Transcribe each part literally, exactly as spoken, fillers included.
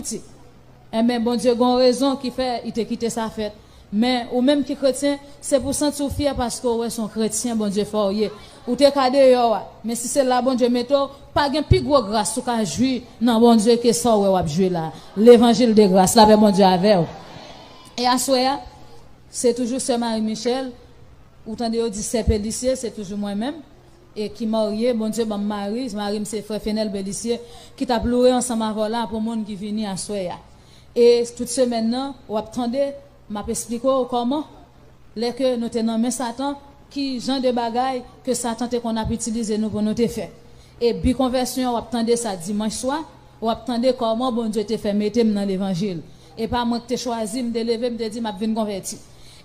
Ti. Enben, Bondye gen yon rezon ki fè li te kite sa fèt. Men, ou menm ki kretyen, se pou w santi w fyè paske w wè se yon kretyen Bondye fè w ye. Ou te ka deyò a, men si se la Bondye mete w, pa gen pi gwo gras ou ka jwi nan Bondye ke sa w wè w ap jwi la. Levanjil de gras, lapè Bondye avè w. E aswè a, se toujou sè Marie Michel, ou tande yo di sè Pélissier, se toujou mwen menm, e ki marye, Bondye ban m mari, mari m se frè Fenel Pélissier, ki t ap loure ansanm avè w la pou moun ki vini aswè a. E tout semèn nan, w ap tande, m ap esplike w kòman, lè ke nou te nan men Satan, ki jan de bagay ke Satan te konn ap itilize nou pou nou te fè. E bi konvèsyon an, w ap tande sa dimanch swa, w ap tande kòman Bondye te fè mete m nan levanjil. E pa mwen ki te chwazi, m te leve, m te di m ap vin konvèti.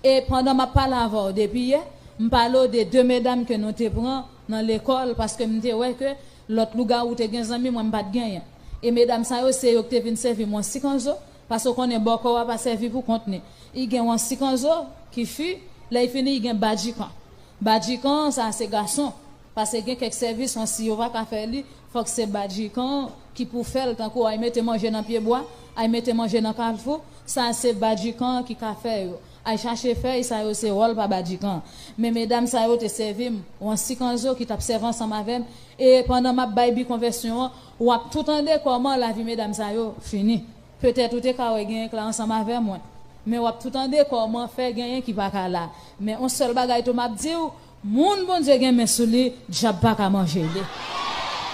E pandan m ap pale avè w depi yè, m pale w de de medam ke nou te pran nan lekòl, paske m te wè ke lòt lougawou te gen zanmi, mwen m pa t genyen. E medam sa yo, se yo ki te vin sèvi m yon sikanzo, paske w konnen bòkò a pa sèvi pou kont li. Li gen yon sikanzo ki fi, lè l fini, li gen badjikan. Badjikan, sa se gason. Paske gen kèk sèvis, yon si yo pa ka fè li, fòk se badjikan ki pou fè l, tankou ay mete manje nan pyebwa, ay mete manje nan kalfou, sa se badjikan ki ka fè yo. Ay chache fèy, sa yo se wòl pa badjikan. Men medam sa yo te sèvi m, yon sikanzo ki t ap sèvi ansanm avè m, e pandan m ap bay bi konvèsyon an, w ap tou tande kòman lavi medam sa yo fini. Petèt ou te ka wè genyen k la ansanm avè mwen. Men w ap tou tande kòman fè genyen ki pa ka la. Men yon sèl bagay tou m ap di w, moun Bondye gen men sou li, dyab pa ka manje li.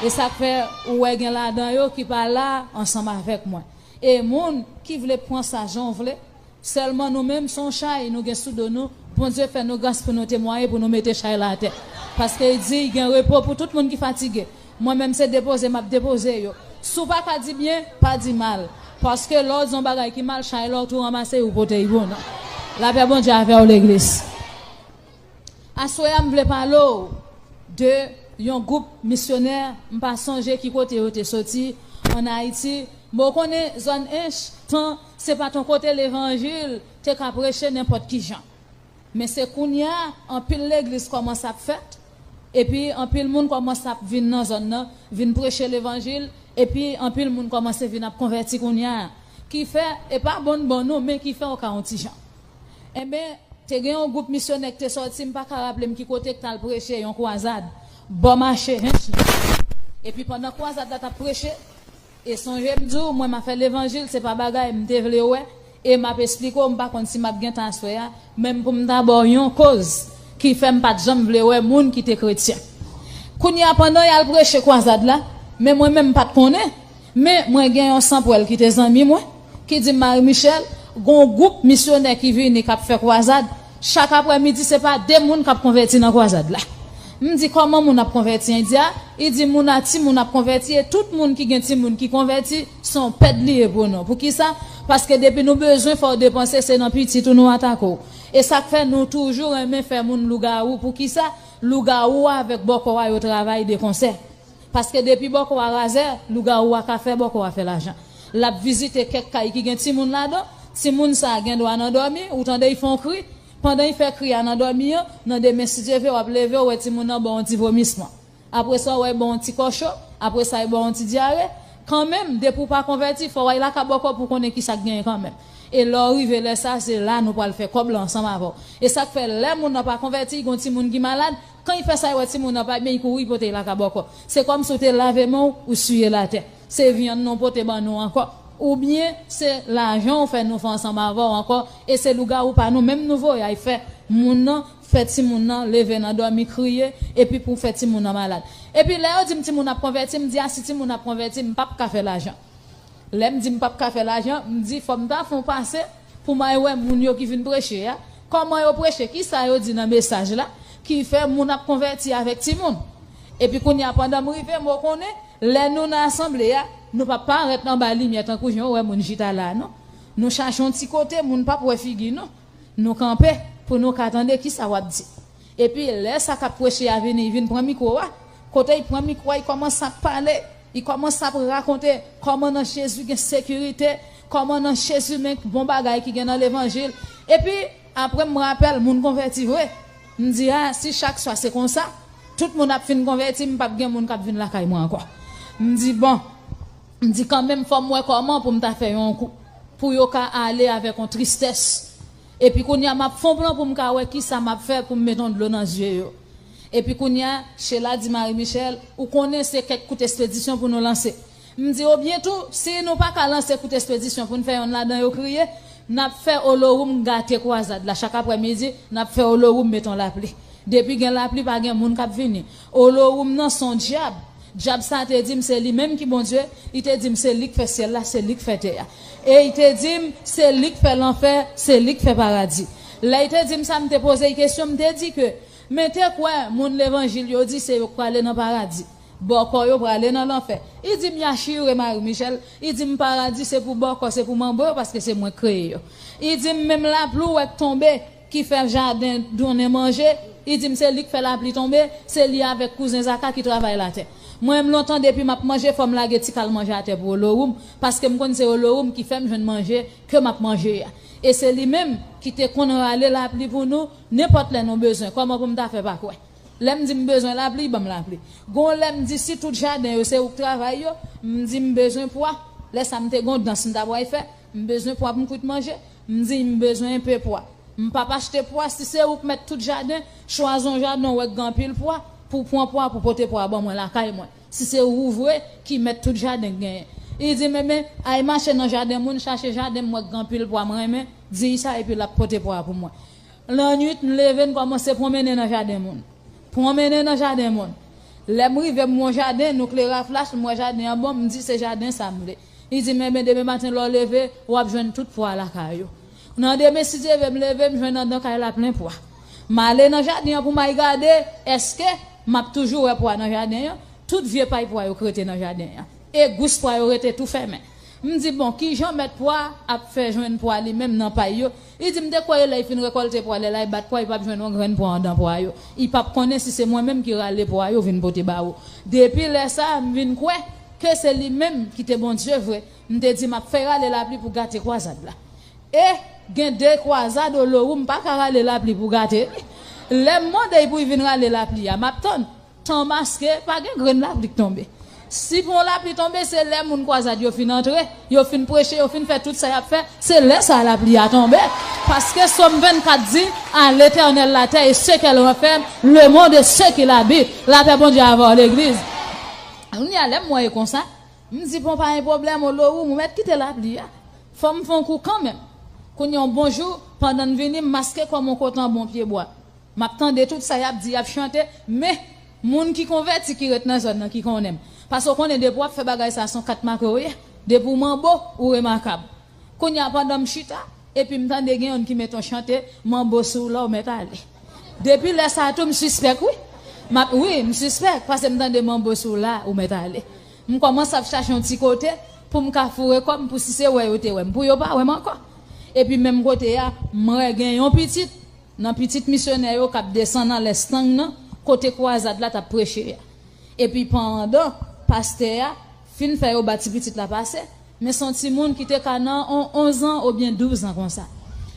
E sa k fè ou wè gen ladan yo ki pa la ansanm avèk mwen. E moun ki vle pran sa jan w vle, sèlman nou menm se yon chay nou gen sou do nou, Bondye fè nou gras pou nou temwaye, pou nou mete chay la atè. Paske li di, gen repo pou tout moun ki fatige. Mwen menm se depoze m ap depoze yo. Si w pa ka di byen, pa di mal. Paske lè w di yon bagay ki mal, chay la w tou ranmase, ou pote l pou nou. Lapè Bondye avè w, legliz. Aswè a, m vle pale w de yon gwoup misyonè, m pa sonje ki kote yo te soti, ann Ayiti. Bon, w konnen zòn Ench, tan, se pa t yon kote levanjil te ka preche nenpòt ki jan. Men se kounye a, anpil legliz kòmanse ap fèt, epi anpil moun kòmanse ap vin nan zòn nan, vin preche levanjil, epi anpil moun kòmanse vin ap konvèti kounye a. Ki fè, e pa bon bon non, men ki fè w ka yon ti jan. Enben, te gen yon gwoup misyonè ki te sòti, m pa ka raple m ki kote, ki t al preche yon kwazad, bò mache Ench la. Epi pandan kwazad la t ap preche, e sonje m di w, mwen m ap fè levanjil, se pa bagay m te vle wè, e m ap esplike w, m pa konn si m ap gen tan aswè a, menm pou m ta ba w yon koz ki fè m pa t janm vle wè moun ki te kretyen. Kounye a, pandan y al preche kwazad la, men mwen menm m pa t konnen, men mwen gen yon sanpwèl ki te zanmi mwen, ki di m, Marie Michel, gon gwoup misyonè ki vini k ap fè kwazad, chak aprèmidi se pa de moun k ap konvèti nan kwazad la. M di, kòman moun ap konvèti? Li di, moun a timoun ap konvèti, e tout moun ki gen timoun ki konvèti, se yon pèd li ye pou nou. Poukisa? Paske depi nou bezwen, fò w depanse, se nan pitit ou nou atake w. E sa k fè nou toujou renmen fè moun lougawou. Poukisa? Lougawou avèk bòkò a yo travay de konsè. Paske depi bòkò a razè, lougawou a ka fè bòkò a fè lajan. L ap vizite kèk kay ki gen timoun ladan, timoun sa a gen dwa nan dòmi, ou tande l fè yon kri. Pandan l fè kri a nan dòmi an, nan demen, si Dye vle, w ap leve, w wè timoun nan ba w yon ti vomisman. Apre sa, w wè l ba w yon ti kòcho, apre sa, l ba w yon ti dyare. Kanmenm, depi w pa konvèti, fò w al lakay bòkò pou w konnen kisa k genyen kanmenm. E lè w rive lè sa, se la nou pral fè kòb la ansanm avè w. E sa k fè, lè moun nan pa konvèti, gen yon timoun ki malad, kan l fè sa, l wè timoun nan pa byen, l kouri pote l lakay bòkò. Se kòmsi w te lave men w, ou siye l atè. Se vyann nan w pote ban nou ankò. Oubyen se lajan w fè nou fè ansanm avè w ankò. E se lougawou pa nou menm nou voye al fè moun nan, fè timoun nan leve nan dòmi kriye, epi pou fè timoun nan malad. Epi lè yo di m timoun ap konvèti, m di a si timoun ap konvèti, m p ap ka fè lajan. Lè m di m p ap ka fè lajan, m di fò m ta fè yon pase pou m al wè moun yo ki vin preche a, kòman yo preche, kisa yo di nan mesaj la, ki fè moun ap konvèti avèk timoun. Epi kounye a, pandan m rive, m konnen, lè nou nan asanble a, nou pa parèt anba limyè tankou jan w wè moun chita la a, non. Nou chache yon ti kote, moun p ap wè figi nou. Nou kanpe pou nou ka tande kisa w ap di. Epi lè sa k ap preche a vini, li vin pran mikwo a. Kote li pran mikwo a, li kòmanse ap pale. Li kòmanse ap rakonte kòman nan Jezi gen sekirite, kòman nan Jezi men bon bagay ki gen nan levanjil. Epi, apre m rapèl, moun konvèti vre. M di, a, si chak swa se konsa, tout moun ap fin konvèti, m p ap gen moun k ap vin lakay mwen ankò. M di, bon, M di kanmenm fò m wè kòman pou m ta fè yon kou, pou yo ka ale avèk yon tristès. Epi kounye a m ap fè yon plan pou m ka wè kisa m ap fè pou m met yon dlo nan zye yo. Epi kounye a, Sheila di Marie Michel, ou konnen se kèk kout espedisyon pou nou lanse. M di, obyen tou, si nou pa ka lanse kout espedisyon pou n fè yonn ladan yo kriye, n ap fè Olowoum gate kwazad la. Chak aprèmidi, n ap fè Olowoum met yon lapli. Depi gen lapli, pa gen moun k ap vini. Olowoum nan se yon dyab. Dyab sa te di m se li menm ki Bondye, li te di m se li k fè syèl la, se li k fè tè a. E li te di m se li k fè lanfè, se li k fè paradi. Lè li te di m sa, m te poze l kesyon, m te di ke, men te kwè moun levanjil yo di se yo k prale nan paradi. Bòkò yo prale nan lanfè. Li di m y a chire Marie Michel, li di m paradi se pou bòkò, se pou manbo yo, paske se mwen k kreye yo. Li di m menm lapli w wè k tonbe, ki fè jaden donnen manje, li di m se li k fè lapli tonbe, se li avèk kouzen Zaka ki travay latè. Mwen menm lontan depi m ap manje fò m lage ti kal manje atè pou Olowoum, paske m konn se Olowoum ki fè m jwenn manje ke m ap manje a. E se li menm ki te konn rale lapli pou nou, nenpòt lè nou bezwen, kòman pou m ta fè pa kwè? Lè m di m bezwen lapli, li ban m lapli. Gon lè m di si tout jaden yo se ou k travay yo, m di m bezwen pwa. Lè sa m te gon dans m ta pral fè, m bezwen pwa pou m kwit manje, m di m bezwen enpe pwa. M p ap achte pwa, si se ou k mèt tout jaden, chwazi yon jaden w wè k gen anpil pwa, pou w pran pwa, pou pote pwa ban mwen lakay mwen. Si se ou vre ki mèt tout jaden k genyen. Li di m, enben, al mache nan jaden moun, chache jaden m wè k gen anpil pwa m renmen, di l sa epi l ap pote pwa pou mwen. Lannwit, m leve, m kòmanse pwonmennen nan jaden moun. Pwonmennen nan jaden moun. Lè m rive, m wè yon jaden, nou klere a flach, m wè jaden an bon, m di se jaden sa m vle. Li di m, enben, demen maten lè w leve, w ap jwenn tout pwa lakay ou. Nan demen, si Dye vle, m leve, m jwenn anndan kay la plen pwa. M ale nan jaden an pou m al gade, èske m ap toujou wè pwa nan jaden an? Tout vye pay pwa yo k rete nan jaden an. E gous pwa yo rete tou fèmen. M di, bon, kijan mèt pwa ap fè jwenn pwa li menm nan pay yo? Li di m te kwè lè li fin rekòlte pwa, lè l al bat pwa, li p ap jwenn yon grenn pwa anndan pwa yo. Li p ap konnen si se mwen menm ki rale pwa yo vin pote ba ou. Depi lè sa a, m vin kwè ke se li menm ki te Bondye vre. M te di m ap fè rale lapli pou gate kwazad la. E gen de kwazad Olowoum pa ka rale lapli pou gate li. Lè m mande l pou l vin rale lapli a, m ap tann. Tan maske, pa gen grenn lapli k tonbe. Si pou yon lapli tonbe, se lè moun kwazad yo fin antre, yo fin preche, yo fin fè tout sa y ap fè, se lè sa a lapli a tonbe. Paske Sòm vennkat di, à l'Éternel la terre et ce qu'elle renferme, le monde et ceux qui l'habitent. Lapè Bondye avè w, legliz. Kounye a, lè m wè e konsa, m di, bon, pa gen pwoblèm, Olowoum, ou mèt kite lapli a. Fò m fè yon kou kanmenm. Kounye a, yon bon jou, pandan n vini, m maske kò m yon kote anba yon pyebwa. M ap tande tout sa y ap di, y ap chante, men moun ki konvèti ki ret nan zòn nan ki konnen m. Paske w konnen depi w ap fè bagay sa a, se yon kat make w ye. Depi w manbo, ou remakab. Kounye a, pandan m chita, epi m tande gen youn ki mete yon chante, manbo si w la, ou mèt ale. Depi lè sa a tou, m sispèk, wi. M ap, wi, m sispèk, paske m tande manbo si w la, ou mèt ale. M kòmanse ap chache yon ti kote pou m ka foure kò m, pou si se wè yo te wè m, pou yo pa wè m ankò. Epi menm kote a, m wè gen yon pitit nan pitit misyonè yo k ap desann anlè estang nan, kote kwazad la t ap preche a. Epi pandan pastè a fin fè yo ba ti pitit la pase, men se yon timoun ki te ka nan on onz an oubyen douz an konsa.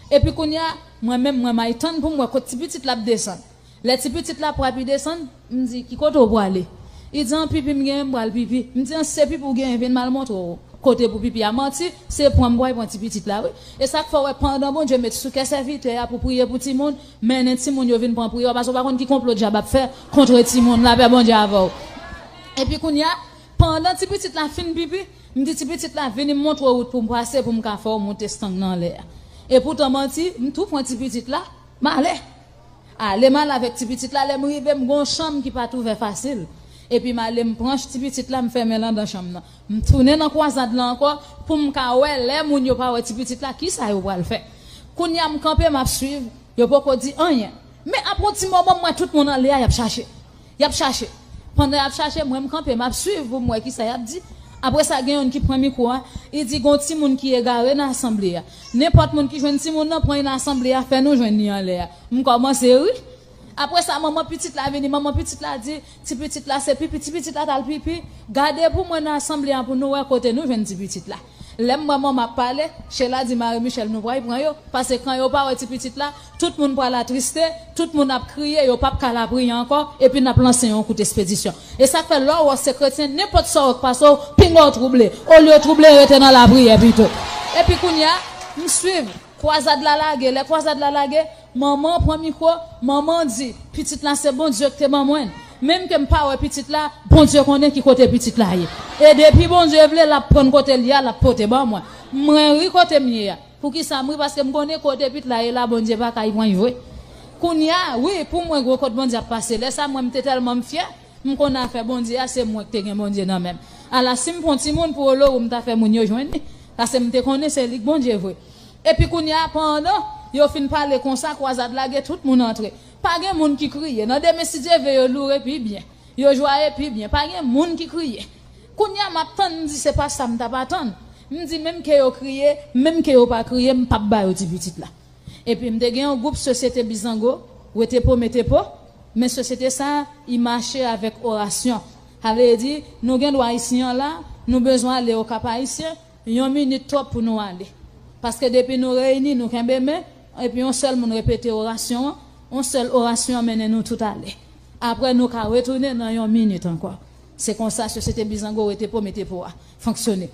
Epi kounye a, mwen menm, mwen m al tann pou m wè kot ti pitit la ap desann. Lè ti pitit la pran epi desann, m di, ki kote w prale? Li di, an pipi m genyen, m pral pipi. M di, an se pipi w genyen, vin m al montre w kote pou pipi a. Manti, se pran m pral pran ti pitit la, wi. E sa k fè w wè pandan Bondye met sou kè sèvitè a pou priye pou timoun, mennen timoun yo vin pran priyè, paske w pa konn ki konplo dyab ap fè kont timoun, lapè Bondye avè w. Epi kounye a, pandan ti pitit la fin pipi, m di ti pitit la, vini m montre w wout pou m pase, pou m ka fè w monte estang nan anlè a. Epoutan manti, m tou pran ti pitit la, m ale. Ale m ale avèk ti pitit la, lè m rive, m gon chanm ki pa t ouvè fasil. Epi m ale, m pran ti pitit la, m fèmen l anndan chanm nan. M tounen nan kwazad la ankò pou m ka wè lè moun yo pa wè ti pitit la, kisa yo pral fè. Kounye a, m kanpe, m ap swiv, yo poko di anyen. Men apre yon ti moman, m wè tout moun anlè a, y ap chache. Y ap chache. Pandan y ap chache, mwen m kanpe, m ap swiv pou m wè kisa y ap di. Apre sa, gen youn ki pran mikwo a, li di, gon timoun ki egare nan asanble a. Nenpòt moun ki jwenn timoun nan, pran li nan asanble a, fè nou jwenn li anlè a. M kòmanse ri. Apre sa, manman pitit la vini, manman pitit la di, ti pitit la se pipi, ti pitit la t al pipi. Gade pou mwen nan asanble a pou nou wè kote nou jwenn ti pitit la. Lè m wè manman ap pale, Sheila di Marie Michelle nou pral pran yo, paske kan yo pa wè ti pitit la, tout moun pral atriste, tout moun ap kriye, yo p ap ka lapriyè ankò, epi n ap lanse yon kout espedisyon. E sa k fè lè w wè se kretyen, nenpòt sa w wè k pase w, pinga w twouble. Olye w twouble, rete nan lapriyè pito. Epi kounye a, m swiv, kwazad la lage, lè kwazad la lage, manman pran mikwo, manman di, pitit la se Bondye ki te ban mwen l. Menm ke m pa wè pitit la, Bondye konnen ki kote pitit la ye. E depi Bondye vle, l ap pran kote l ye a, l ap pote ban mwen. Mwen ri kote m ye a. Poukisa m ri? Paske m konnen kote pitit la ye la, Bondye pa ka pran l vre. Kounye a, wi, pou mwen, gwo kot Bondye ap pase. Lè sa, mwen, m te tèlman m fyè, m konn afè Bondye a, se mwen ki te gen Bondye nan men m. Ala, si m pran timoun pou Olowour, m ta fè moun yo jwenn li. Paske m te konnen se li k Bondye vre. Epi kounye a, pandan yo fin pale konsa, kwazad lage, tout moun antre. Pa gen moun ki kriye. Nan demen, si Dye vle, yo loure pi byen. Yo jwaye pi byen. Pa gen moun ki kriye. Kounye a, m ap tann, m di, se pa sa m t ap atann. M di, menm ke yo kriye, menm ke yo pa kriye, m p ap ba yo ti pitit la. Epi m te gen yon gwoup Sosyete Bizango, Wetepo Metepo, men sosyete sa a, i mache avèk orasyon. Sa vle di, nou gen dwa isi an la, nou bezwen ale Okap Ayisyen, yon minit twòp pou nou ale. Paske depi nou reyini, nou kenbe men, epi yon sèl moun repete orasyon an, yon sèl orasyon an mennen nou tout ale. Apre, nou ka retounen nan yon minit ankò. Se konsa Sosyete Bizango Wetepo Metepo a fonksyone.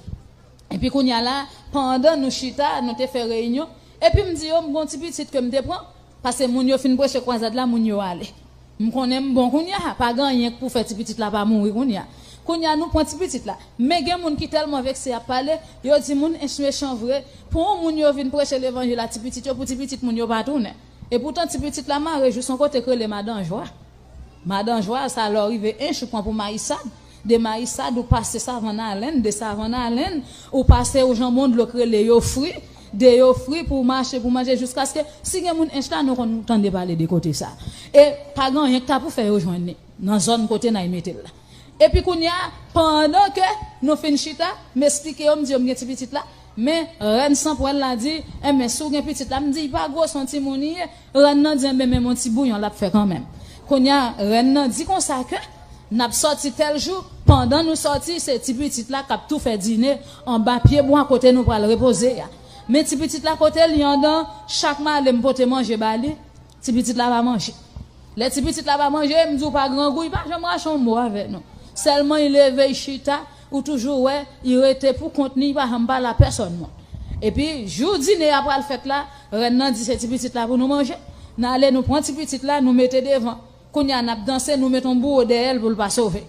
Epi kounye a la, pandan nou chita, nou te fè reyinyon. Epi m di yo, m gon ti pitit ke m te pran, paske moun yo fin preche kwazad la, moun yo ale. M konnen m bon kounye a, pa gen anyen k pou fè ti pitit la pa mouri kounye a. Kounye a, nou pran ti pitit la. Men gen moun ki tèlman vekse ap pale, yo di moun ench mechan vre. Pou yon moun yo vin preche levanjil a ti pitit yo, pou ti pitit moun yo pa tounen. E poutan ti pitit la mare jis yon kote k rele Madan Jwa. Madan Jwa, sa lè w rive ench, ou pran pou Mayisad. De Mayisad, ou pase Savann Alèn, de Savann Alèn, ou pase ou janbon dlo k rele Yofri, de Yofri pou w mache, pou w manje, jiskaske, si gen moun ench la, nou konn tande pale de kote sa. E pa gen anyen k ta pou fè yo jwenn li, nan zòn kote n al mete l la. Epi kounye a, pandan ke nou fin chita, m esplike yo, m di yo m gen ti pitit la, men rèn Sanpwèl la di, enben, si w gen pitit la, m di, li pa gwo, se yon timoun li ye. Rèn nan di, enben, menm yon ti bouyon l ap fè kanmenm. Kounye a, rèn nan di konsa ke n ap sòti tèl jou, pandan nou sòti, se ti pitit la k ap tou fè dine anba pye bwa kote nou pral repoze a. Men ti pitit la kote l ye anndan, chak male m pote manje ba li, ti pitit la pa manje. Lè ti pitit la pa manje, m di w pa grangou, li pa janm rache yon mo avè nou. Sèlman li leve, li chita, ou toujou wè, li rete pou kont li, li pa janm pale a pèsòn moun. Epi, jou dine a pral fèt la, rèn nan di se ti pitit la pou nou manje. N ale, nou pran ti pitit la, nou mete devan. Kounye a, n ap danse, nou met yon bouwo dèyè l pou l pa sove.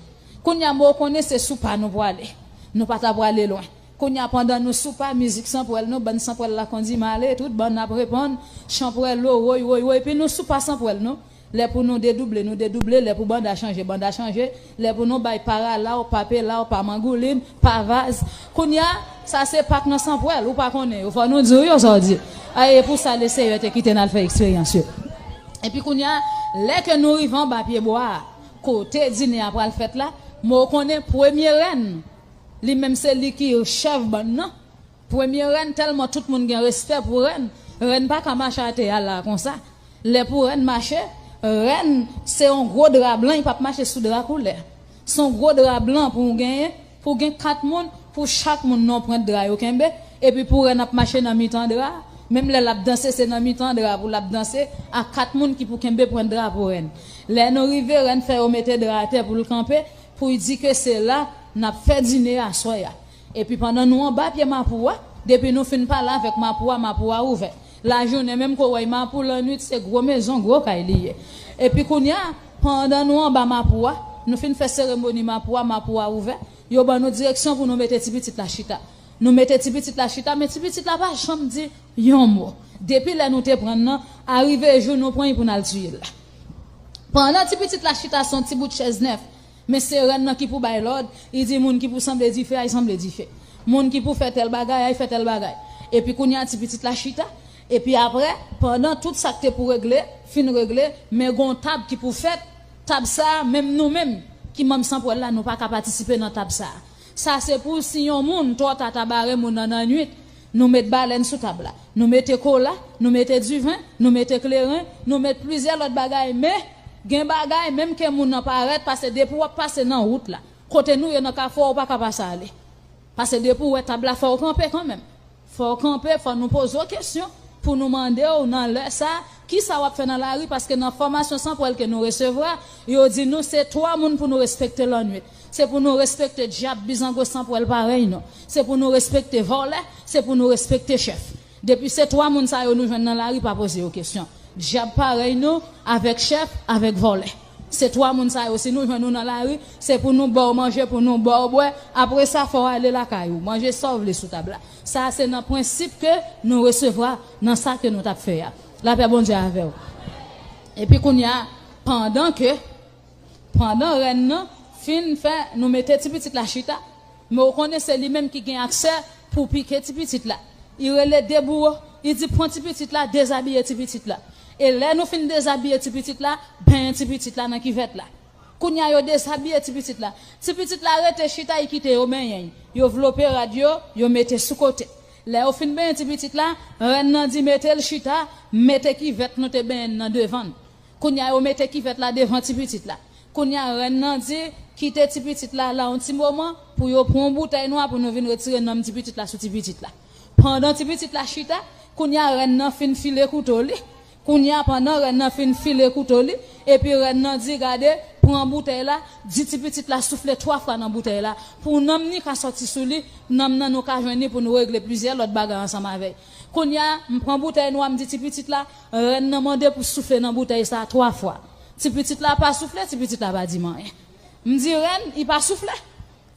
Kounye a, men w konnen se sou pa nou prale. Nou pa ta prale lwen. Kounye a, pandan nou sou pa, mizik Sanpwèl nou, bann Sanpwèl la kondi m ale, tout bann ap reponn, Chanpwèlo, woy, woy, woy, epi nou sou pa Sanpwèl nou. Lè pou nou dedouble, nou dedouble, lè pou banda chanje, banda chanje, lè pou nou bay pa ralaw, pa pelaw, pa mangoulin, pa vaz. Kounye a, sa se Pak nan Sanpwèl, ou pa konnen yo, fò nou di w yo sa w di. A, e pou sa Lesenyè te kite n al fè eksperyans yo. Epi kounye a, lè ke nou rive anba pye bwa a, kote dine a pral fèt la, men w konnen premye rèn, li menm se li ki chèf bann nan. Premye rèn, tèlman tout moun gen respè pou rèn, rèn pa ka mache atè a la konsa. Lè pou rèn mache, rèn se yon gwo dra blan, li p ap mache sou dra koulè. Se yon gwo dra blan pou w genyen, pou w gen kat moun, pou chak moun nan yon pwent dra yo kenbe, epi pou rèn ap mache nan mitan dra a, menm lè l ap danse, se nan mitan dra a pou l ap danse, a kat moun ki pou kenbe pwent dra pou rèn. Lè nou rive, rèn fè yo mete dra atè pou l kanpe, pou l di ke se la n ap fè dine aswè a. Epi pandan nou anba pye mapou a, depi nou fin pale avèk mapou a, mapou a ouvè. Lajounen menm ke w wè mapou, lannwit se gwo mezon, gwo kay li ye. Epi kounye a, pandan nou anba mapou a, nou fin fè seremoni mapou a, mapou a ouvè, yo ban nou direksyon pou nou mete ti pitit la chita. Nou mete ti pitit la chita, men ti pitit la pa janm di yon mo. Depi lè nou te pran l nan, arive jou nou pran l pou n al tiye l la. Pandan ti pitit la chita sou yon ti bout chèz nèf, men se rèn nan ki pou bay lòd, li di moun ki pou sanble dife, ay sanble dife. Moun ki pou fè tèl bagay, ay fè tèl bagay. Epi kounye a ti pitit la chita, epi apre, pandan tout sa k te pou regle, fin regle, men gon tab ki pou fèt, tab sa a, menm nou menm, ki manm Sanpwèl la, nou pa ka patisipe nan tab sa a. Sa se pou si yon moun twò ta ta bare moun nan nannwit, nou met balèn sou tab la, nou mete kola, nou mete diven, nou mete kleren, nou met plizyè lòt bagay, men gen bagay, menm ke moun nan parèt, paske depi w ap pase nan wout la, kote nou ye nan kafou a, ou pa ka pase ale. Paske depi w wè tab la, fò w kanpe kanmenm. Fò w kanpe, fò nou poze w kesyon pou nou mande w nan lè sa, kisa w ap fè nan lari, paske nan fòmasyon san pwèl ke nou resevwa, yo di nou se twa moun pou nou respekte lannwit. Se pou nou respekte dyab bizango san pwèl parèy nou. Se pou nou respekte vòlè, se pou nou respekte chèf. Depi se twa moun sa yo nou jwenn nan lari, pa poze yo kesyon. Dyab parèy nou, avèk chèf, avèk vòlè. Se twa moun sa yo, si nou jwenn nou nan lari, se pou nou ba w manje, pou nou ba w bwè. Apre sa, fò w ale lakay ou. Manje sa w vle sou tab la. Sa a se nan prensip ke nou resevwa nan sa ke nou t ap fè a. Lapè Bondye avè w. Epi kounye a, pandan ke, pandan rèn nan fin fè nou mete ti pitit la chita, men w konnen se li menm ki gen aksè pou pike ti pitit la. Li rele de bouwo, li di pran ti pitit la, dezabiye ti pitit la. E lè nou fin dezabiye ti pitit la, benyen ti pitit la nan kivèt la. Kounye a yo dezabiye ti pitit la. Ti pitit la rete chita, li kite yo benyen. Yo vlope rad yo, yo mete sou kote. Lè yo fin benyen ti pitit la, rèn nan di mete l chita, mete kivèt nou te benyen nan devan l. Kounye a yo mete kivèt la devan ti pitit la. Kounye a rèn nan di kite ti pitit la la yon ti moman pou yo pran yon boutèy nwa pou nou vin retire nanm ti pitit la sou ti pitit la. Pandan ti pitit la chita, kounye a rèn nan fin file kouto li. Kounye a pandan rèn nan fin file kouto li, epi rèn nan di gade, pran boutèy la, di ti pitit la soufle twa fwa nan boutèy la. Pou nanm ni ka sòti sou li, nanm nan nou ka jwenn li pou nou regle plizyè lòt bagay ansanm avè l. Kounye a, m pran boutèy nwa, m di ti pitit la, rèn nan mande pou soufle nan boutèy sa a twa fwa. Ti pitit la pa soufle, ti pitit la pa di m anyen. M di rèn, li pa soufle.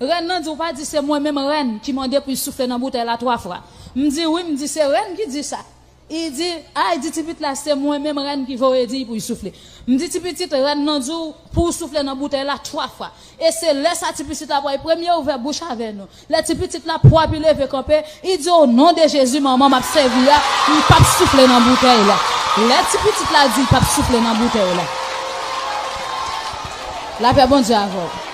Rèn nan di ou pa di se mwen menm rèn ki mande pou l soufle nan boutèy la twa fwa. M di wi, m di se rèn ki di sa. Li di, a, li di ti pitit la se mwen menm rèn ki voye di l pou l soufle. M di ti pitit, rèn nan di w pou w soufle nan boutèy la twa fwa. E se lè sa ti pitit la pral premye ouvè bouch avè nou. Lè ti pitit la pwòp, li leve kanpe, li di, o non de Jezi, manman m ap sèvi a, m p ap soufle nan boutèy la. Lè ti pitit la di l p ap soufle nan boutèy la. Lapè Bondye avè w.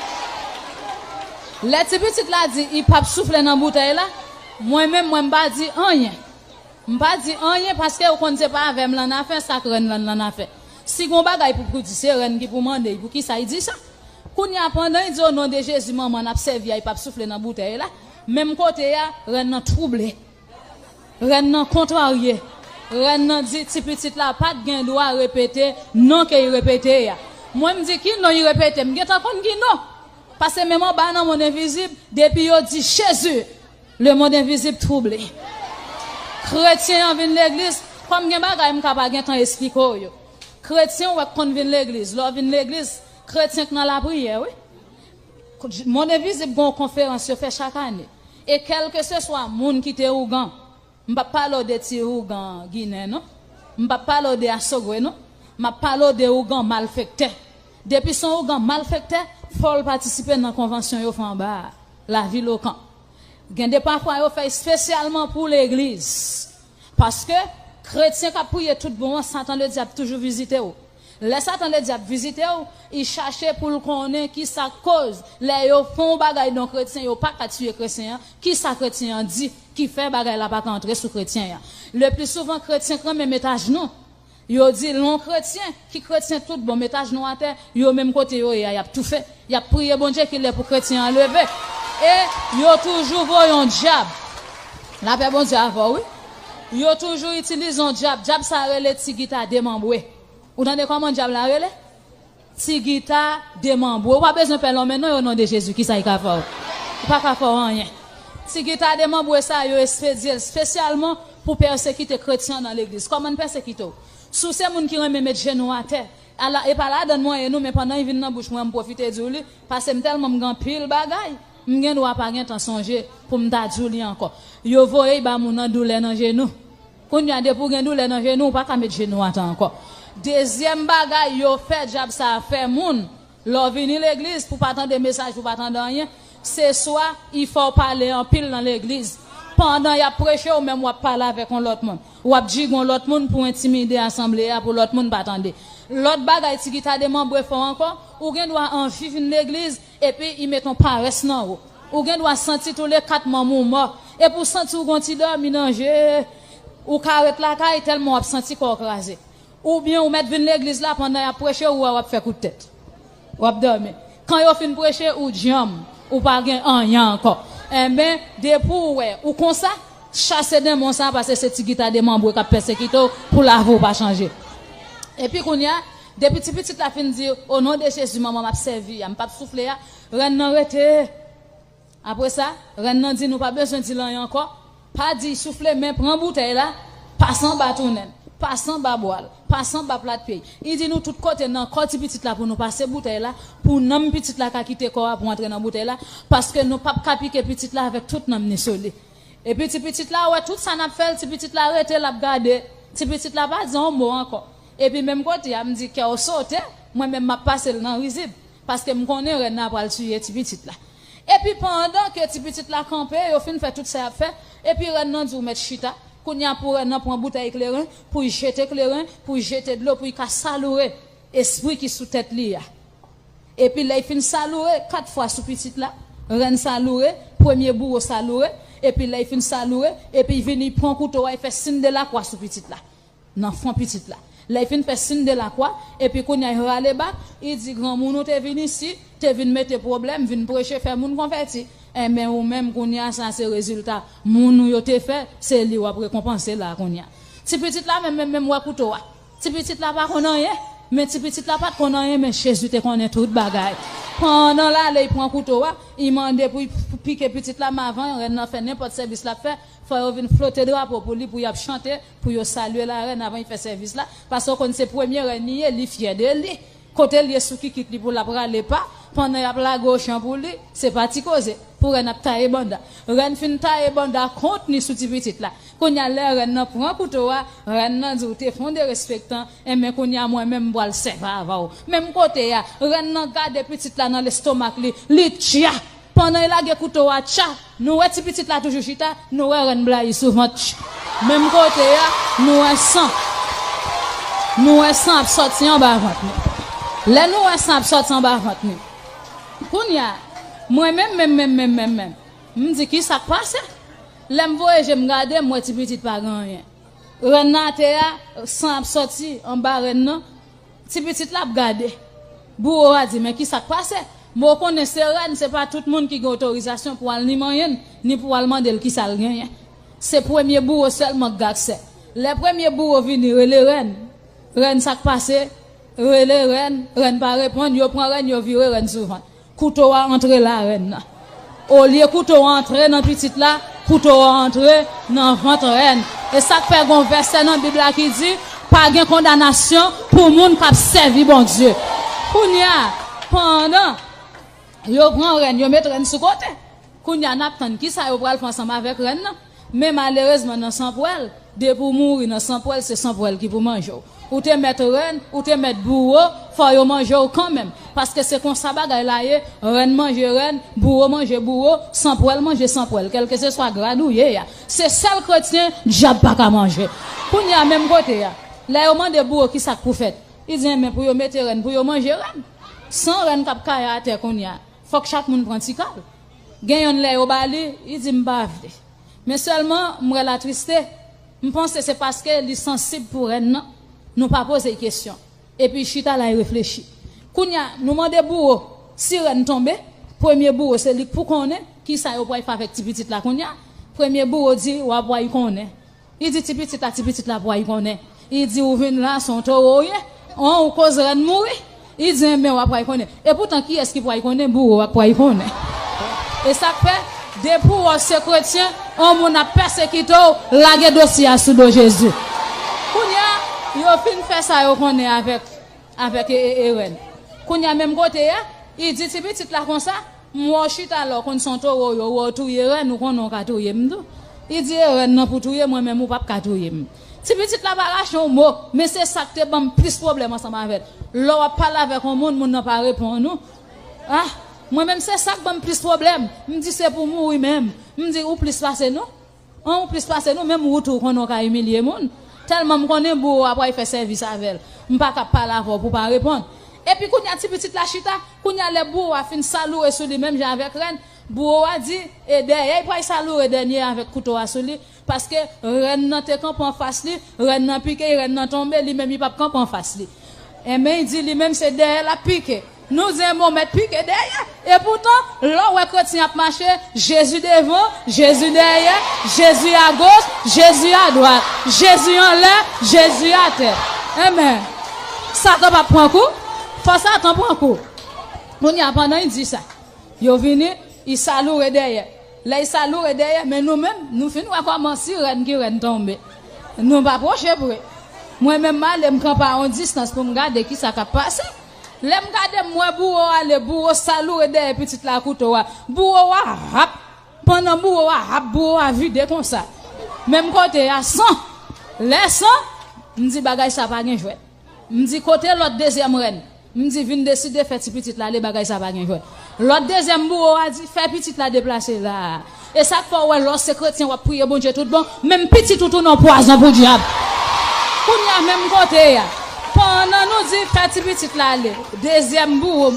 Lè ti pitit la di, li p ap soufle nan boutèy la, mwen menm, mwen m pa di anyen. M pa di anyen paske ou konn se pa avè m l annafè, sa k rèn lan l annafè. Si gon bagay pou, pou di, se rèn ki pou mande l, poukisa l di sa? Kounye a, pandan l di, o non de Jezi, manman n ap sèvi a, li p ap soufle nan boutèy la, menm kote a, rèn nan twouble. Rèn nan kontrarye. Rèn nan di, ti pitit la pa t gen dwa repete non ke l repete a. Mwen, m di, ki non l repete? M gentan konn ki non. Paske menm anba nan monn envizib, depi yo di Jezi, lemonn envizib twouble. Kretyen an vin legliz, kòm gen bagay m ka pa gentan esplike w yo. Kretyen w wè k konn vin legliz, lè w vin legliz, kretyen k nan lapriyè, wi. Monn envizib gen yon konferans yo fè chak ane. E kèlkeswa moun ki te ougan, m p ap pale w de ti ougan ginen, non. M p ap pale w de asogwe, non. M ap pale w de ougan malfektè. Depi se yon ougan malfektè, fò l patisipe nan konvansyon yo fè anba a, lavil Okan. Gen de pafwa yo fè espesyalman pou legliz. Paske kretyen k ap priye tout bon an, Satan Ledyab toujou vizite w. Lè Satan Ledyab vizite w, li chache pou l konnen kisa k koz lè yo fè yon bagay nan kretyen, yo pa ka tiye kretyen an, kisa kretyen an di ki fè bagay la pa ka antre sou kretyen an. Le pli souvan, kretyen k renmen met ajnou. Yo di, lè yon kretyen, ki kretyen tout bon, met ajnou atè, yo menm kote yo ye a, y ap toufe. Y ap priye Bondye ki lè pou kretyen an leve. E yo toujou voye yon dyab. Lapè Bondye avè w, wi. Yo toujou itilize yon dyab. Dyab sa a rele ti gita demanbre. Ou tande kòman dyab la rele? Ti gita demanbre. Ou pa bezwen pè lonmen non, o non de Jezi, kisa l ka fè w? Li pa ka fè w anyen. Ti gita demanbre sa a, yo espedye l espesyalman pou pèsekite kretyen nan legliz. Kòman l pèsekite w? Si w se moun ki renmen met jenou atè, ala, e pa ladann mwen ye non, men pandan l vin nan bouch mwen, m pwofite di w li, paske m tèlman m gen anpil bagay, m gen dwa pa gentan sonje pou m ta di w li ankò. Yo voye l ba moun nan doulè nan jenou. Kounye a, depi w gen doulè nan jenou, ou pa ka met jenou atè ankò. Dezyèm bagay yo fè dyab sa a fè moun, lè w vini legliz, pou w pa tande mesaj, pou w pa tande anyen, se swa li fè w pale anpil nan legliz. Pandan y ap preche, ou menm w ap pale avèk yon lòt moun. W ap jige yon lòt moun pou entimide asanble a, pou lòt moun pa tande. Lòt bagay ti gita demanbre fè w ankò, ou gen dwa anvi vin legliz, epi li met yon parès nan ou. Ou gen dwa santi tou le kat manm ou mò. Epi w santi w gon ti dòmi nan je, ou ka ret lakay tèlman w ap santi kò w kraze. Oubyen ou mèt vin legliz la, pandan y ap preche, ou wè w ap fè kout tèt. W ap dòmi. Kan yo fin preche, ou djanm, ou pa gen anyen ankò. Enben, depi w wè ou konsa, chase denmon sa, paske se ti gita demanbre k ap pèsekite w pou lavi w pa chanje. Epi kounye a, depi ti pitit la fin di, "O non de Jezi, manman m ap sèvi a, m p ap soufle a," rèn nan rete. Apre sa, rèn nan di, "Nou pa bezwen di l anyen ankò. Pa di soufle, men pran boutèy la, pase anba tounen l, pase anba bwa l, pase anba plat pye l." Li di, "Nou tout kote nan kò ti pitit la pou nou pase boutèy la, pou nanm pitit la ka kite kò a pou antre nan boutèy la, paske nou p ap ka pike pitit la avèk tout nanm ni sou li." Epi ti pitit la wè tout sa n ap fè l, ti pitit la rete, l ap gade. Ti pitit la pa di yon mo ankò. Epi menm kote a, m di, "Kè w sote, mwen menm m ap pase l nan rizib, paske m konnen rèn nan pral tiye ti pitit la." Epi pandan ke ti pitit la kanpe, yo fin fè tout sa y ap fè, epi rèn nan di, "W mèt chita." Kounye a pou rèn nan pran boutèy kleren, pou l jete kleren, pou l jete dlo, pou l ka saloure espri ki sou tèt li a. Epi lè l fin saloure kat fwa sou pitit la, rèn saloure, premye bouro saloure, epi lè l fin saloure, epi l vini pran kouto a, l fè siy de lakwa sou pitit la, nan fwon pitit la. Lè l fin fè siy de lakwa, epi kounye a l rale bak, li di, "Granmoun ou te vin isi, te vin mete pwoblèm, vin preche, fè moun konvèti. Enben ou menm kounye a sa se rezilta moun ou yo te fè, se li w ap rekonpanse la kounye a." Ti pitit la menm, menm, menm wè kouto a. Ti pitit la pa konn anyen, men ti pitit la pa t konn anyen, men Jezi te konnen tout bagay. Pandan l ale, l pran kouto a, li mande pou l pike pitit la, men avan rèn nan fè nenpòt sèvis l ap fè, fò yo vin flote drapo pou li, pou y ap chante, pou yo salye larèn avan l fè sèvis la, paske w konn se premye rèn li ye, li fyè de li. Kote l ye sou kikit li pou l ap rale pa, pandan y ap lage ochan pou li, se pa ti koze, pou rèn ap taye banda. Rèn fin taye banda kont li sou ti pitit la. Kounye a lè rèn nan pran kouto a, rèn nan di, "W te fè yon derespektan, enben kounye a mwen menm m pral sèvi avè w." Menm kote a, rèn nan gade pitit la nan lestomak li, li tcha! Pandan l lage kouto a, tcha! Nou wè ti pitit la toujou chita, nou wè rèn blayi sou vant. Menm kote a, nou wè san. Nou wè san ap sòti anba vant li. Lè nou wè san ap sòti anba vant li. Kounye a, mwen menm, menm, menm, menm, menm, menm, m di, "Ki sa k pase?" Lè m voye je m gade, m wè ti pitit pa gen anyen. Rèn nan atè a, san ap sòti anba rèn nan. Ti pitit la ap gade. Bouro a di, "Men ki sa k pase?" Men w konnen se rèn, se pa tout moun ki gen otorizasyon pou al ni manyen l, ni pou al mande l ki sa l genyen. Se premye bouro sèlman k gen aksè. Lè premye bouro vini rele rèn, "Rèn, sa k pase?" Rele rèn, rèn pa reponn, yo pran rèn, yo vire rèn sou vant. Kouto a antre larèn nan. Olye kouto a antre nan pitit la, kouto a antre nan vant rèn. E sa k fè gon vèsè nan Bib la ki di, "Pa gen kondanasyon pou moun k ap sèvi Bondye." Kounye a, pandan yo pran rèn, yo met rèn sou kote. Kounye a, n ap tann ki sa yo pral fè ansanm avèk rèn nan. Men malerezman, nan san pwèl, depi w mouri nan san pwèl, se san pwèl ki pou manje w. Ou te mèt rèn, ou te mèt bouro, fò yo manje w kanmenm. Paske se konsa bagay la ye, rèn manje rèn, bouro manje bouro, san pwèl manje san pwèl, kèlkeseswa grad ou ye a. Se sèl kretyen dyab pa ka manje. Kounye a, menm kote a, lè yo mande bouro ki sa k pou fèt, li di, "Enben, pou yo mete rèn, pou yo manje rèn." San rèn k ap kaye atè kounye a, fòk chak moun pran ti kal. Gen yonn lè yo ba li, li di, "M pa vle." Men sèlman, m wè l atriste. M panse se paske li sansib pou rèn nan. Nou pa poze l kesyon. Epi l chita la, l reflechi. Kounye a, nou mande bouro, si rèn tonbe, premye bouro se li k pou konnen ki sa yo pral fè avèk ti pitit la kounye a. Premye bouro di, "W ap pral konnen." Li di ti pitit la, ti pitit la pral konnen. Li di, "Ou vin la, se yon towo w ye. An, ou koz rèn mouri." Li di, "Enben, w ap pral konnen." Epoutan, kiyès ki pral konnen? Bouro a k pral konnen. E sa k fè, depi w wè w se kretyen, yon moun ap pèsekite w, lage dosye a sou do Jezi. Kounye a, yo fin fè sa yo konnen avèk, avèk e, e, e rèn. Kounye a, menm kote a, li di ti pitit la konsa, "M wè w chita la, w konn se yon towo w ye, w wè w touye rèn, ou konnen w ka touye m tou." Li di, "E rèn nan pou touye mwen, men ou p ap ka touye m." Ti pitit la pa rache yon mo, men se sa k te ban m plis pwoblèm ansanm avè l. Lè w ap pale avèk yon moun, moun nan pa reponn ou. Ah, mwen menm se sa k ban m plis pwoblèm. M di se pou mouri menm. M di ou plis pase nou. An, ou plis pase nou, menm ou tou w konnen w ka imilye moun. Tèlman m konnen bouro a pral fè sèvis avè l. M pa ka pale avè w pou w pa reponn. Epi kounye a ti pitit la chita, kounye a lè bouro a fin saloure sou li menm jan avèk rèn, bouro a di, e dèyè l pral saloure dènye avèk kouto a sou li, paske rèn nan te kanpe anfas li, rèn nan pike l, rèn nan tonbe, li menm li p ap kanpe anfas li. Enben, li di li menm se dèyè l ap pike. Nou zenmo mèt pike dèyè. Epoutan, lè w wè kretyen ap mache, Jezi devan, Jezi dèyè, Jezi agoch, Jezi adwat, Jezi anlè, Jezi atè. Enben, Satan p ap pran kou. Fò Satan pran kou. Kounye a, pandan y di sa, yo vini, y saloure dèyè. Lè y saloure dèyè, men nou menm, nou fin wè kòman si rèn ki rèn tonbe. Nou pa pwoche pre. Mwen menm, m ale, m kanpe a yon distans pou m gade kisa k ap pase. Lè m gade, m wè bouwo ale, bouwo saloure dèyè pitit la kouto a. Bouwo a ap, pandan bouwo a ap, bouwo a vide konsa. Menm kote a, san. Lè san, m di bagay sa pa gen jwèt. M di, kote lòt dezyèm rèn? M di, vin deside fè ti pitit la ale, bagay sa pa gen jwèt. Lòt dezyèm bouwo a di, fè pitit la deplase la a. E sa k fè w wè lè w se kretyen w ap priye Bondye tout bon, menm pitit ou tounen yon pwazon pou dyab. Kounye a menm kote a, pandan nou di fè ti pitit la ale, dezyèm bouwo,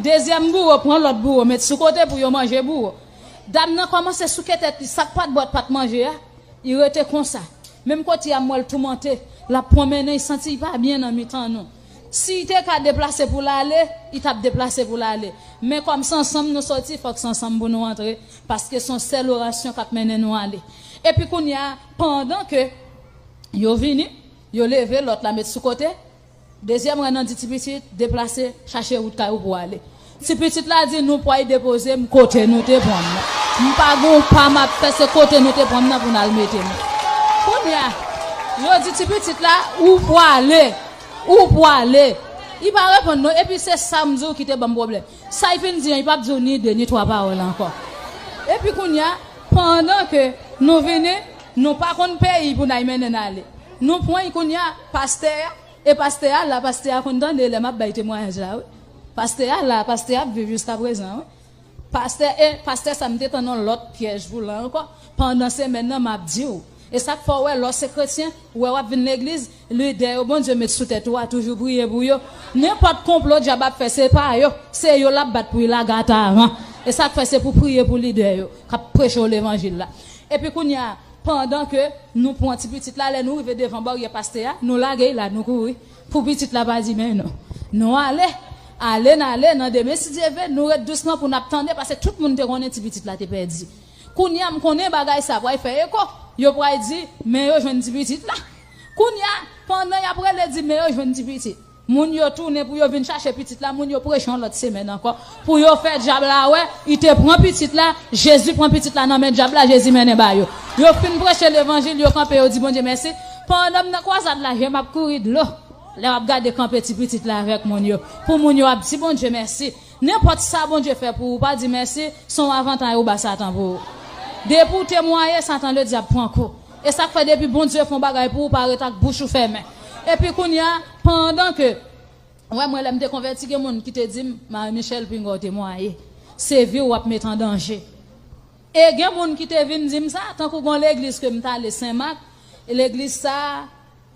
dezyèm bouwo pran lòt bouwo, met sou kote pou yo manje bouwo. Dam nan kòmanse souke tèt li, sa k pa t bwè, pa t manje a, li rete konsa. Menm kote a, m wè l toumante, l ap pwonmennen, li santi li pa byen nan mitan nou. Si li te ka deplase pou l ale, li t ap deplase pou l ale. Men kòm se ansanm nou soti, fòk se ansanm pou nou antre, paske se yon sèl orasyon k ap mennen nou ale. Epi kounye a, pandan ke yo vini, yo leve lòt la met sou kote, dezyèm rèn nan di ti pitit, deplase, chache wout kay ou pou w ale. Ti pitit la di, nou pway depoze m kote nou te pran m nan. M pa gen yon pa m ap fè, se kote nou te pran m nan pou n al mete m. Kounye a, yo di ti pitit la, ou pwale, ou pwale. Li pa reponn non, epi se sa m di w ki te ban m pwoblèm. Sa l fin di an, li p ap di w ni de ni twa pawòl ankò. Epi kounye a, pandan ke nou vini, nou pa konn peyi pou n al mennen n ale. Nou pran l kounye a, pastè a, e pastè a la, pastè a konn tande lè m ap bay temwayaj la, wi. Pastè a la, pastè a ap viv jiskaprezan, wi. Pastè, e pastè sa m te tann yon lòt pyèj pou l ankò. Pandan semèn nan, m ap di w. E sa k fè w wè, lè w se kretyen, ou wè w ap vin legliz, lidè yo Bondye met sou tèt ou a, toujou priye pou yo. Nenpòt konplo dyab ap fè, se pa yo. Se yo l ap bat pou l lage atè a. E sa k fè se pou priye pou lidè yo, k ap preche w levanjil la. Epi kounye a, pandan ke nou pran ti pitit la, lè nou rive devan baryè pastè a, nou lage l la, nou kouri. Pou pitit la pa di men nou. Nou ale, ale n ale, nan demen si Dye vle, nou ret dousman pou n ap tande, paske tout moun te konnen ti pitit la te pèdi. Kounye a, m konnen bagay sa pral fè eko. Yo pral di, men yo jwenn ti pitit la. Kounye a, pandan y ap rele di, men yo jwenn ti pitit. Moun yo tounen pou yo vin chache pitit la, moun yo preche yon lòt semèn ankò. Pou yo fè dyab la wè, li te pran pitit la, Jezi pran pitit la nan men dyab la, Jezi mennen ba yo. Yo fin preche levanjil, yo kanpe, yo di Bondye mèsi. Pandan m nan kwazad la, je m ap kouri dlo. Lè w ap gade kanpe ti pitit la avèk moun yo. Pou moun yo ap di Bondye mèsi. Nenpòt sa Bondye fè pou ou, pa di mèsi, se yon avantay ou ba Satan pou ou. Depi w temwaye, Satan ledyab pran kou. E sa k fè depi Bondye fè yon bagay pou ou, pa ret ak bouch ou fèmen. Epi kounye a, pandan ke, w wè mwen lè m te konvèti, gen moun ki te di m, Marie Michelle, pinga w temwaye. Se vi w w ap met an danje. E gen moun ki te vin di m sa, tankou gen yon legliz ke m t ale Senmak, e legliz sa a,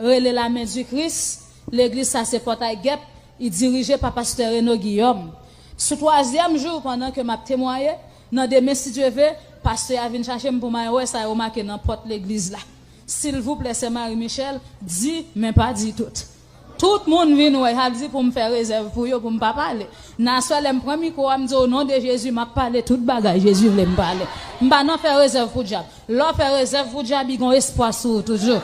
rele Lamen di Kris, legliz sa se Pòtay Gèp, li dirije pa pastè Reno Guillaume. Sou twazyèm jou, pandan ke m ap temwaye, nan demen si Dye vle, pastè a vin chache m pou m al wè sa yo make nan pòt legliz la. Silvouplè, sè Marie Michelle, di, men pa di tout. Tout moun vin wè, y ap di pou m fè rezèv pou yo, pou m pa pale. Nan aswè, lè m pran mikwo a, m di, o non de Jezi, m ap pale tout bagay Jezi vle m pale. M pa nan fè rezèv pou dyab. Lè w fè rezèv pou dyab, li gen espwa sou ou toujou.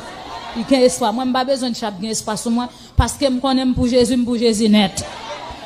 Li gen espwa. Mwen, m pa bezwen dyab gen espwa sou mwen, paske m konnen m pou Jezi, m pou Jezi nèt.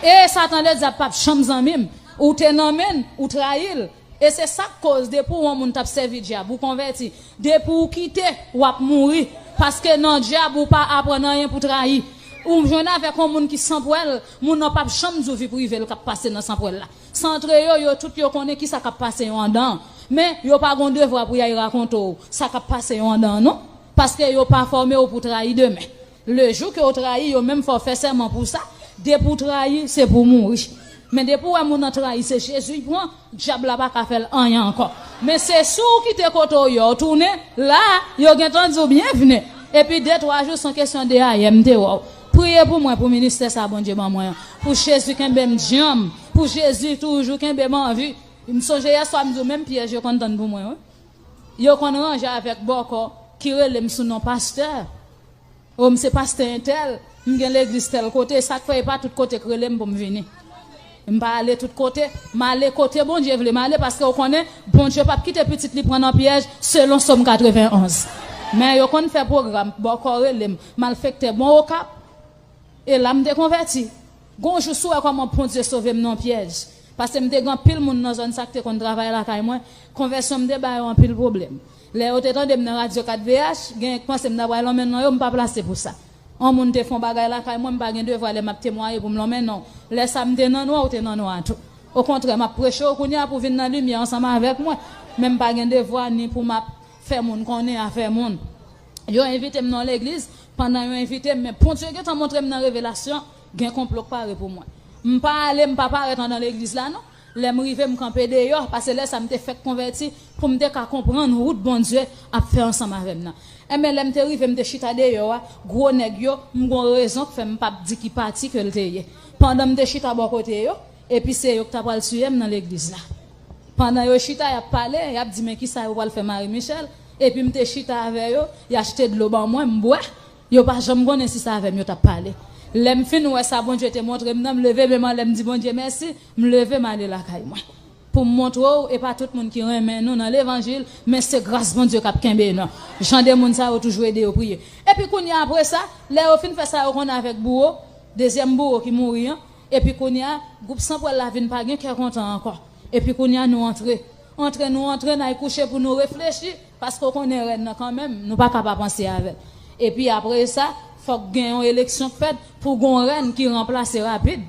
E Satan ledyab p ap janm zanmi m. Ou te nan men l, ou trayi l. E se sa k koz, depi w yon moun t ap sèvi dyab, ou konvèti. Depi w kite, w ap mouri. Paske nan dyab, ou pa aprann anyen pou trayi. Ou jwenn avèk yon moun ki sanpwèl, moun nan p ap janm di w vi prive l k ap pase nan sanpwèl la. Santre yo, yo tout yo konnen kisa k ap pase yo anndan an. Men, yo pa gon devwa pou y al rakonte w sa k ap pase yo anndan an, non. Paske yo pa fòme w pou trayi demen. Lejou ke w trayi, yo menm fè w fè sèman pou sa. Depi w trayi, se pou w mouri. Men depi w wè moun nan trayi, se Jezi l pran, dyab la pa ka fè l anyen ankò. Men se si w kite kote w ye w tounen, la, yo gentan di w byenvni. Epi de twa jou, se yon kesyon de ayè m te wè w. Priye pou mwen, pou ministè sa Bondye ban mwen an. Pou Jezi kenbe m djanm. Pou Jezi toujou kenbe m anvi. M sonje yèswa m di w menm pyèj yo konn tann pou mwen, wi. Yo konn ranje avèk bòkò ki rele m sou non pastè. O, m se pastè entèl, m gen legliz tèl kote, sa k fè e pa tout kote k rele m pou m vini. M pa ale tout kote, m ale kote Bondye vle m ale, paske w konnen Bondye p ap kite pitit li pran nan pyèj, selon Sòm katrevenn onz. Men yo konn fè pwogram, bòkò rele m, malfektè bon Okap, e la m te konvèti. Gon jou si w wè kòman Bondye sove m nan pyèj, paske m te gen anpil moun nan zòn sa k te konn travay lakay mwen, konvèsyon m te ba yo anpil pwoblèm. Lè yo te tande m nan radyo kat V H, gen k panse m ta pral lonmen nan yo, m pa plase pou sa. Yon moun te fè yon bagay lakay mwen, m pa gen devwa lè m ap temwaye pou m lonmen non. Lè sa m te nan nwa, ou te nan nwa tou. Okontrè, m ap preche w kounye a pou vin nan limyè ansanm avèk mwen. Men m pa gen devwa ni pou m ap fè moun konnen afè moun. Yo envite m nan legliz, pandan yo envite m, men Bondye gentan montre m nan revelasyon, gen konplo k pare pou mwen. M pa ale, m pa parèt anndan legliz la non. Lè m rive, m kanpe deyò, paske lè sa m te fèk konvèti, pou m te ka konprann wout Bondye ap fè ansanm avè m nan. Enben, lè m te rive, m te chita deyò a, gwo nèg yo, m gon rezon k fè m p ap di ki pati ke l te ye. Pandan m te chita bò kote yo, epi se yo k ta pral tiye m nan legliz la. Pandan yo chita, y ap pale, y ap di, "Men kisa yo pral fè Marie Michel?" Epi m te chita avè yo, y achte dlo ban mwen, m bwè. Yo pa janm konnen si se avè m yo t ap pale. Lè m fin wè sa Bondye te montre m nan, m leve men m anlè, m di Bondye mèsi, m leve m ale lakay mwen. Pou m montre w, e pa tout moun ki renmen nou nan levanjil, men se gras Bondye k ap kenbe nou. Jan de moun sa yo toujou ede yo priye. Epi kounye a, apre sa, lè yo fin fè sa yo konn avèk bouwo, dezyèm bouwo ki mouri an, epi kounye a, gwoup Sanpwèl la vin pa gen kè kontan ankò. Epi kounye a, nou antre. Antre, nou antre, n al kouche pou nou reflechi, paske w konnen rèn nan kanmenm, nou pa ka pa panse avè l. Epi apre sa, fòk gen yon eleksyon k fèt pou gon rèn ki ranplase rapid.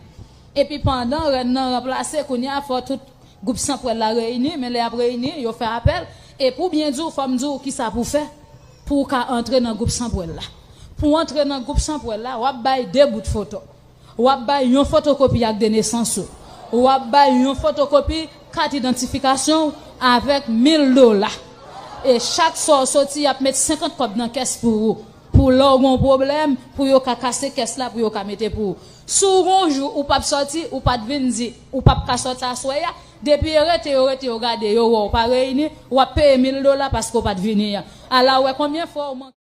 Epi pandan rèn nan ranplase, kounye a fò tout gwoup Sanpwèl la reyini, men lè y ap reyini, yo fè apèl. Epi w byen di w, fò m di w kisa pou w fè pou w ka antre nan gwoup Sanpwèl la. Pou w antre nan gwoup Sanpwèl la, w ap bay de bout foto. W ap bay yon fotokopi ak de nesans ou. W ap bay yon fotokopi kat idantifikasyon w avèk mil dola. E chak swa w soti, y ap met senkant kòb nan kès pou ou. Pou lè w gen yon pwoblèm, pou yo ka kase kès la, pou yo ka mete pou ou. Si w gen yon jou ou p ap sòti, ou pa t vin di, ou p ap ka sòti aswè a, depi yo rete, yo rete, yo gade, yo wè w pa reyini, w ap peye mil dola paske w pa t vini an. Ala w wè konbyen fwa w manke.